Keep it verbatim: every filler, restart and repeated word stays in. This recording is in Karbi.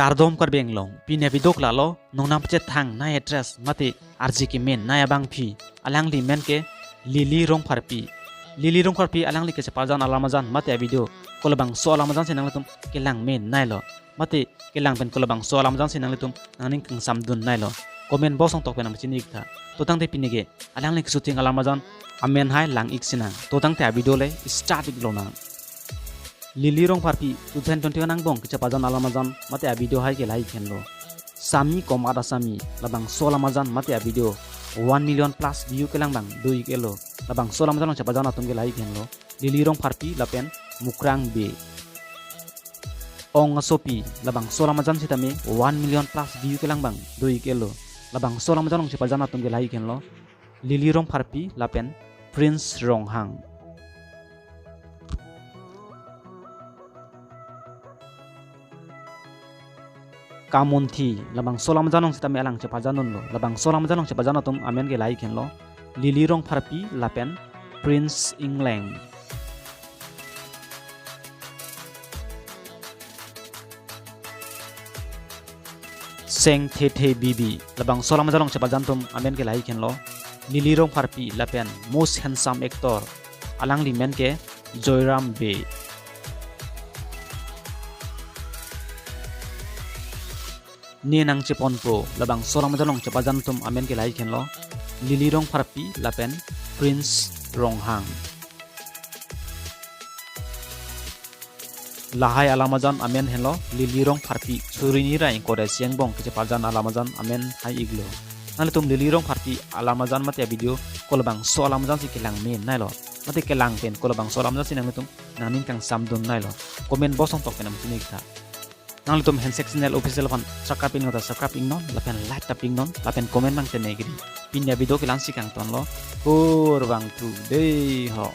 Kardom Karbi Anglong, pini avideo ke lalo, nongnam pachethangnei actress mate arje kemenei abangpi, alangli men ke Lily Rongpharpi. Lily Rongpharpi alangli kecheparjan alam ajan mate avideo kolabangso alam ajan si nanglitum kelang meneilo, mate kelang pen kolabangso alam ajan si nanglitum nangning kangsamdunneilo, comment box along tok pen nangpachini iktha. To tangte pini ke alangli keshooting alam ajan amen hai lang ik sinang. To tangte avideo le start iklonang. Lily Rongpharpi two thousand twenty-one angbong kecheparjan alam ajan mate avideo hai ke lahai ik henlo, Sami Komat Asami, labangso alam ajan mate avideo one million plus view kelang abang do ik-elo. Labangso alam ajan along cheparjan atum ke lahai ik henlo, Lily Rongpharpi lapen Mukrang Bey. Ong Asopi, labangso alam ajan sitame one million plus view kelang abang do ik-elo. Labangso alam ajan along cheparjan atum ke lahai ik henlo, Lily Rongpharpi lapen Prince Ronghang. Kamunthi, labangso alam ajan along sitame alang cheparjandunlo. Labangso alam ajan along cheparjan atum amen ke lahai ik henlo, Lily Rongpharpi lapen Prince Ingleng. Seng Thethe Bibi, labangso alam ajan along cheparjan atum amen ke lahai ik henlo, Lily Rongpharpi lapen most handsome actor, alangli men ke Joyram Bey. Ne nangcheponpo, labangso alam ajan along cheparjan atum amen ke lahai ik henlo, Lily Rongpharpi lapen Prince Ronghang. Lahai alam ajan amen henlo Lily Rongpharpi, surini ra ingkoi ra isi angbong kecheparjan alam ajan amen hai iklo. Nanglitum Lily Rongpharpi alam ajan mate avideo kolabangso alam ajan si kelang meneilo, mate kelang pen kolabangso alam ajan si nanglitum nangning kangsamdunneilo, comment box along tok pen nangpachini iktha. Nanglitum Handshake Channel Official aphan subscribe iknon ta subscribe iknon, lapen like ta pi iknon, lapen comment nangtene kri. Pini avideo ke la-an si kangtonlo, kurvangthu dei ho.